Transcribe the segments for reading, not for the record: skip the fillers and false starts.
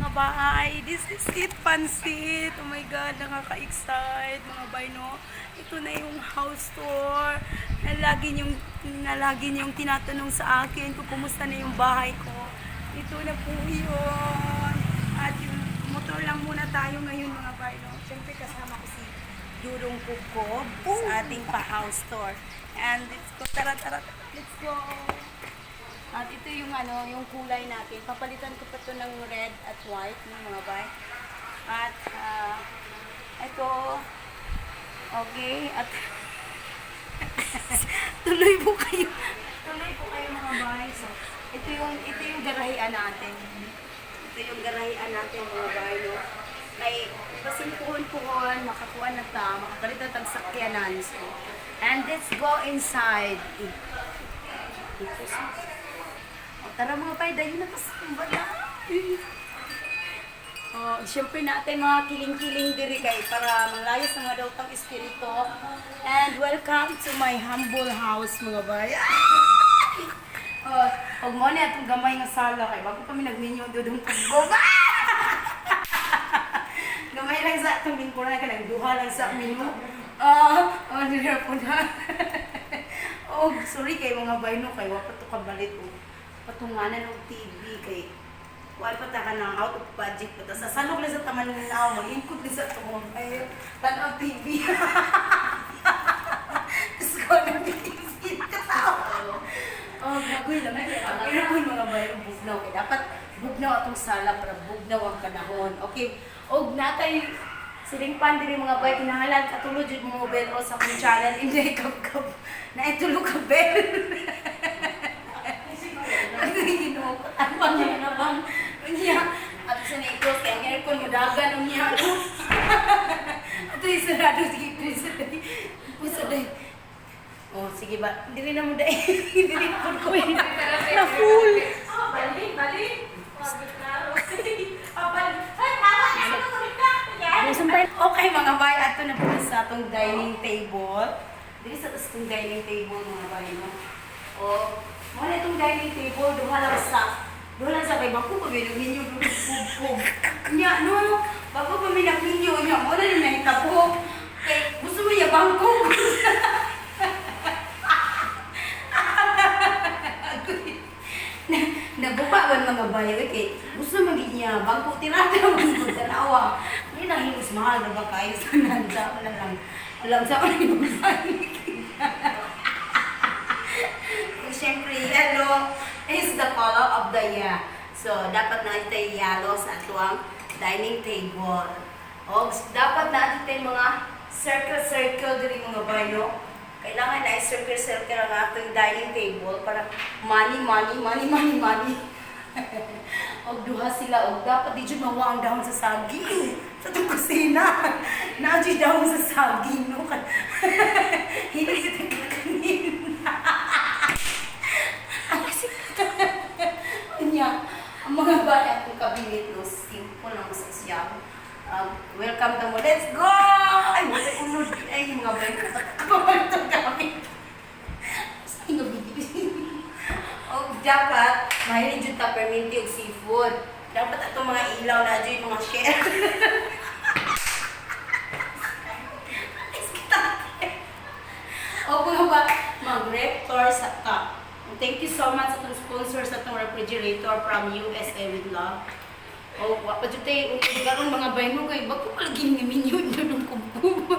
Mga bay, this is it, pansit. Oh my God, nakaka-excite, mga bay, no? Ito na yung house tour na lagi niyong tinatanong sa akin kung kumusta na yung bahay ko. Ito na po yun. At yung motor lang muna tayo ngayon, mga bay, no? Siyempre kasama ko si Dudong Kukob sa ating pa-house tour. And let's go, tara, tara, tara, let's go. At ito yung ano, yung kulay natin. Papalitan ko pa to ng red at white, no, mga bay. At ito, okay, at tuloy po kayo. Tuloy po kayo, mga bay. So, ito yung garahian natin. Ito yung garahian natin, mga bay, no. Kay basin puhon-puhon, makakuha na ta, makapalit na tag sakyanan. So, and let's go inside. Ito sa. O, tara, mga bay, dayon na tas bala. Oh, siyempre natin mga kiling-kiling diri kay para manglayas ang mga dawtang espiritu. And welcome to my humble house, mga bay. Oh, og mo na atong gamay nga sala kay bago kami nagminyo, Dudong Kugob. Gamay lang sa atong lingkuran kanang duha lang sa menu. Ah, oh, diri po na. Oh, sorry kay mga bay, no, kay wa pa to kabalit og patunganan og TV kay wala pa ta ka ng out of budget pa ta. Sa salog lang sa taman ng tao, mag-ingkod lang sa tuong. Ay, tanaw TV. Tapos ko na TV katao. Oh, gagoy lang. Ang aircon, mga bay, bugnaw. Kay dapat bugnaw atong sala para bugnaw ang panahon. Okay. Og natay siling pan diri, mga bay, kinahanglan katulo jud mo bell o sa akong channel, Inday Kabkab. Na itulo ka bell. Ano yung Ginoo ko? Ano niya na bang? Unya, at sa na-close kay ang aircon mo dagan unya. Ato yung sarado, sige, please. Pusa day. Oh, sige ba? Dili na mo day. Dili na ko. Na full. Oh, balik, balik. Oh, balik. Ay, tama na. Sumpay. Okay, mga bay, ato na po sa atong dining table. Dili sa atong dining table, mga bay, no. Oh, mo na itong dining table, duha lang sa kay bago pa mi nagminyo kub. Nya no, bago pa mi nagminyo nya mo na ni nahitabo. Kay gusto mo ya bangko. Na nagupa ba mga bayo eh, kay gusto man gid niya bangko tirada man gud tanawa. Hindi na hinos mahal na ba kayo sa nanda wala lang. Alam sa ako na. Siyempre, yellow is the color of the year. So, dapat na ito yellow sa atuang dining table. O, dapat na ito mga circle-circle diri, mga bayo. Kailangan na circle-circle ang atong dining table para money, money, money, money, money. Og duha sila og dapat di jud mawa ang dahon sa saging sa itong kusina. Naa jud dahon sa saging, no? Hindi sa kakanin. Unya, ang mga bata akong kabinet, no, simple lang sa siya. Welcome to mo. Let's go! Ay, wala unod. Ay, mga bay. Kapag ito gamit. Sa nga bigil. Og dapat, mahilig jud ta perminti og seafood. Dapat atong mga ilaw na jud mga share. O mga ba, mag-reptor sa top. Thank you so much sa atong sponsor sa atong refrigerator from USA with Love. O, wa pa jud tay unod karon, mga bay mo, kay bago pa lagi ni minyo dudong kubo.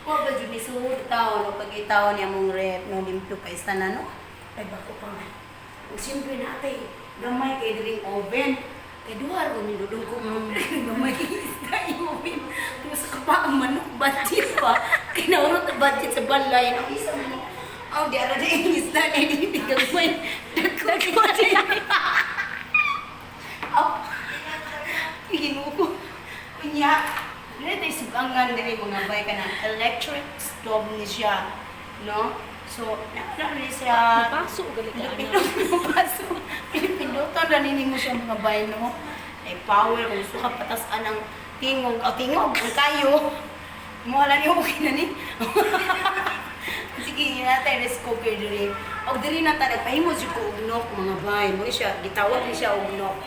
Wa ba jud ni suod taon o pag itaon niya mong rep no limpyo pa isa na, no. Ay bako pa man. Ug siyempre natay gamay kay diring oven. Kay duha ra ni dudong ko gamay isda yung oven. Kung sa kapa ang manok budget pa. Kay naurot ang budget sa balay ang isa mo. Aw di ara di isda kay di gamay. Dako kay. Aw. Ginoo ko. Unya, dili tayo sugangan diri, mga bay, kanang electric stove ni siya, no? So, na ni siya. Paso gali ka ana. Pindot paso. Pindutan na nini mo siya, mga bay, no? Ay power kung gusto ka patasan ang tingog, o tingog ang kayo. Mo wala ni okay na ni. Sige, yun natin rice cooker diri. Og diri na ta nagpahimo jud ko og nook, mga bay. Mo ni siya gitawag ni siya og nook.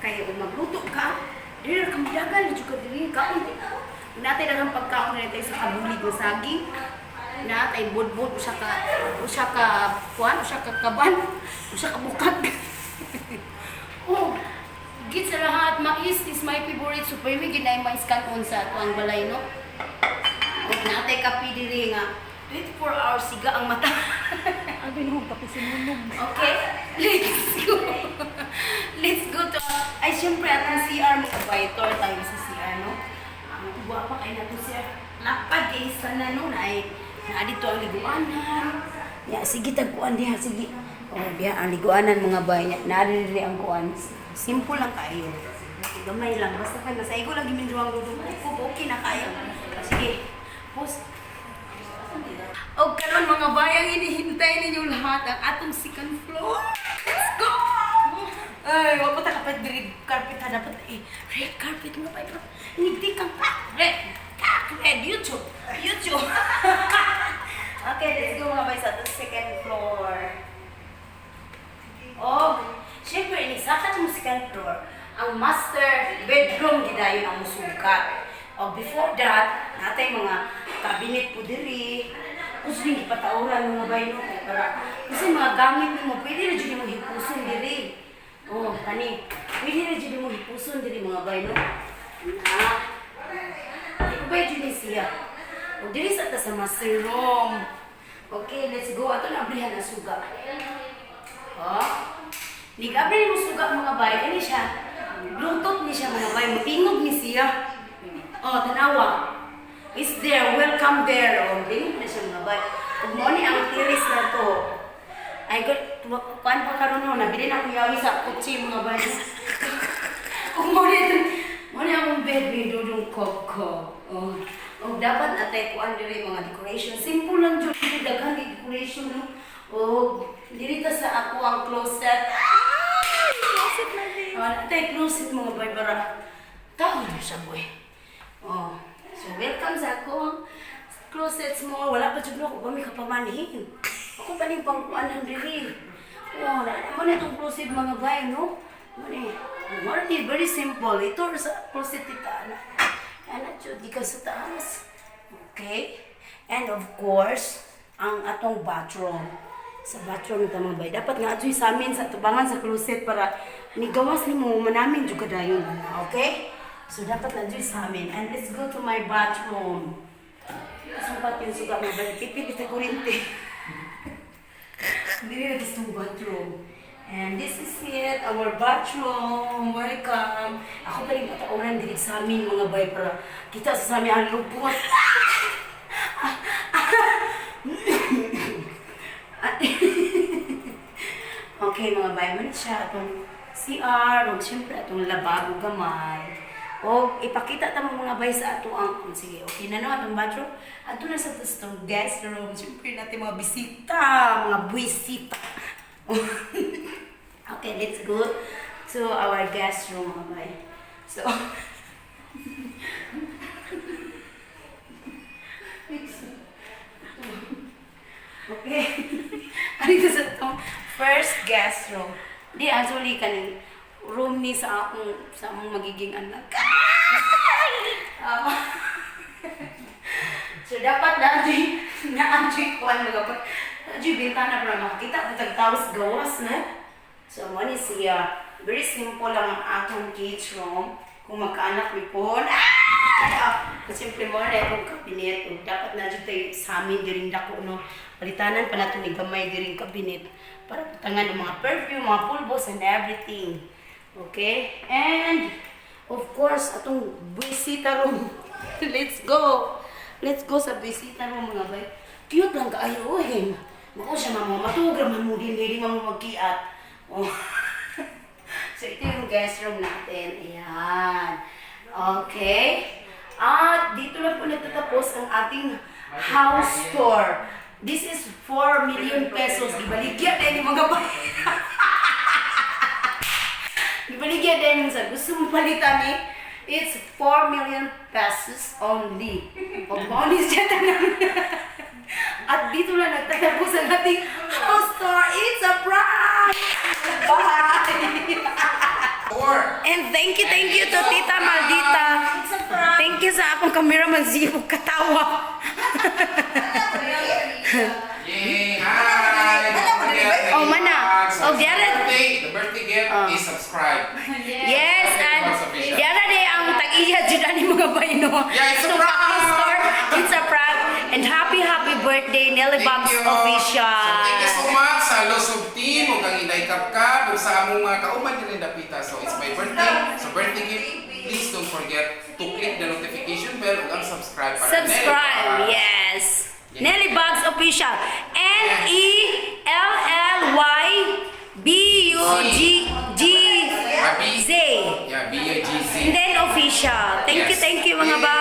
Kay ug magluto ka, diri ra ka mudagan jud ka diri kaon. Natay daghang pagkaon na tayo sa kabulig nga saging. Natay budbud usa ka kuan, usa ka kaban, usa ka bukag. Oh, git sa lahat, mais is my favorite. So, pwede ginay mais kanon sa atuang balay, no? Ug natay kape diri nga 24 hours siga ang mata. Abi no, kape sinunog. Okay? Let's go. Let's go to... Ay, syempre, atong CR, mga tour tayo sa CR, no? Ang uwa pa kay nato CR. Lapad kay isa na, no? Na ay, na dito ang liguanan. Ya, sige, tagkuan diha, sige. Oh, diha ang liguanan, mga bay. Na diri ang kuan. Simple lang kaayo. Gamay lang. Basta kay masaigo lang giminduang dudong. Okay na kayo. Sige. Post. O karon, mga bayang, inihintay ninyo lahat ang atong second floor. Let's go! Ay, wa pa ta kapit diri carpet ha, dapat eh red carpet mo pa ipro. Hindi kang pa red. Kak red YouTube. YouTube. Okay, let's go, mga bay, sa atong second floor. Oh, syempre ini sa atong second floor, ang master bedroom gidayon ang musukat. Oh, before that, natay mga cabinet po diri. Gusto rin ipatauran, mga bay, no, kay para kasi mga gamit nimo pwede ra jud nimo hipuson diri. Oh, kani. Pwede ra jud nimo hipuson diri, mga bay, no. Na. Di ba jud ni siya? O diri sa ta sa master room. Okay, let's go. Ato na abrihan ang suga. Oh. Nag-abri mo suga, mga bay, kani siya. Bluetooth ni siya, mga bay, mutingog ni siya. Oh, tanawa. Is there, welcome there. Oh, tingog na siya, mga bay. Ug mo ni ang terrace na to. Ay, god, kuan pa karon no, nabili na akong yawi sa kutsi, mga bay. Ug mo ni akong bed ni Dudong Coco. Oh. Oh, dapat natay kuan diri mga decoration. Simple lang jud, dili daghan kay decoration, no. Oh, diri ta sa ako ang closet. Closet na din. Oh, natay closet, mga bay, para tao na siya, boy. Oh, so welcome sa ako ang closet mo. Wala pa jud no ako kami kapamanhin. Ako pa ning pangkuanan diri. Oh, na mo na itong closet, mga bay, no? Mo ni. Mo ni very simple. Ito sa closet tita ana. Ana jud gikan sa taas. Okay? And of course, ang atong bathroom. Sa bathroom ta, mga bay. Dapat nga adtoy sa amin sa tubangan sa closet para ni gawas nimo manamin jud kadayon. Okay? So dapat na adtoy sa amin. And let's go to my bathroom. Sumpat yung suga, mga bay. Pipit sa kuryente. Hindi na gusto bathroom. And this is it, our bathroom. Welcome. Ako pa rin patauran diri sa amin, mga bay, para kita sa amin ang lupot. Okay, mga bay, man siya atong CR, ug siyempre atong lababo gamay. O ipakita ta mo, mga bay, sa ato ang oh, sige, okay na no atong bathroom. Ato na sa atong guest room. Siyempre natin mga bisita, mga buwisita. Okay, let's go to our guest room, mga bay. So, okay. Ano sa itong first guest room? Di, actually, kaning room ni sa akong magiging anak. So, dapat na na anjoy kuan mga pa. Anjoy bintana para makakita kung tagtawas gawas na. So, mo ni siya. Very simple lang ang atong kids room. Kung magkaanak mi po. Ah! Siyempre mo na itong cabinet. Ug dapat na dyan tayo sa amin diring dako, no? Palitanan pa nato ni gamay diring cabinet para putangan ng mga perfume, mga pulbos, and everything. Okay? And, of course, atong bisita room. Let's go! Let's go sa bisita room, mga bay. Cute lang kaayo, eh. Mako siya mamo, matuog ra man mo din, dili man mo magkiat. Oh. So, ito yung guest room natin. Ayan. Okay. At dito na po natatapos ang ating house tour. This is 4 million pesos. Ibaligya din yung mga bay. Ibaligya din sa gusto mong palitan eh. It's 4 million pesos only. Pag bonus siya tanan. At dito na nagtatapos ang ating house tour. It's a prank! Bye! Four. And thank you to Tita Maldita. It's a prank. Thank you sa akong cameraman, Zibo Katawa. Yay! Hi! Don't forget, Oh, mana. So, Oh, Jared. the birthday gift Oh. is subscribe. Yes, and yara day ang tag-iya jud ani mga bayno. Yeah, it's a So, prank! house tour, it's a prank. And happy, happy birthday, Nelly Thank Bugs you. Official. So, thank you so much sa Losog Team ug ang Inday Kapkap ug sa among mga kauban diri dapita. So, it's my birthday. So, birthday gift, please don't forget to click the notification bell ug ang subscribe para Subscribe, Nelly Bugs. yes. Yeah. Nelly Bugs Official. NellyBUGG Happy. Z. Yeah, B-U-G-Z. And then official. Thank you, Yes. thank you, mga Yay. ba.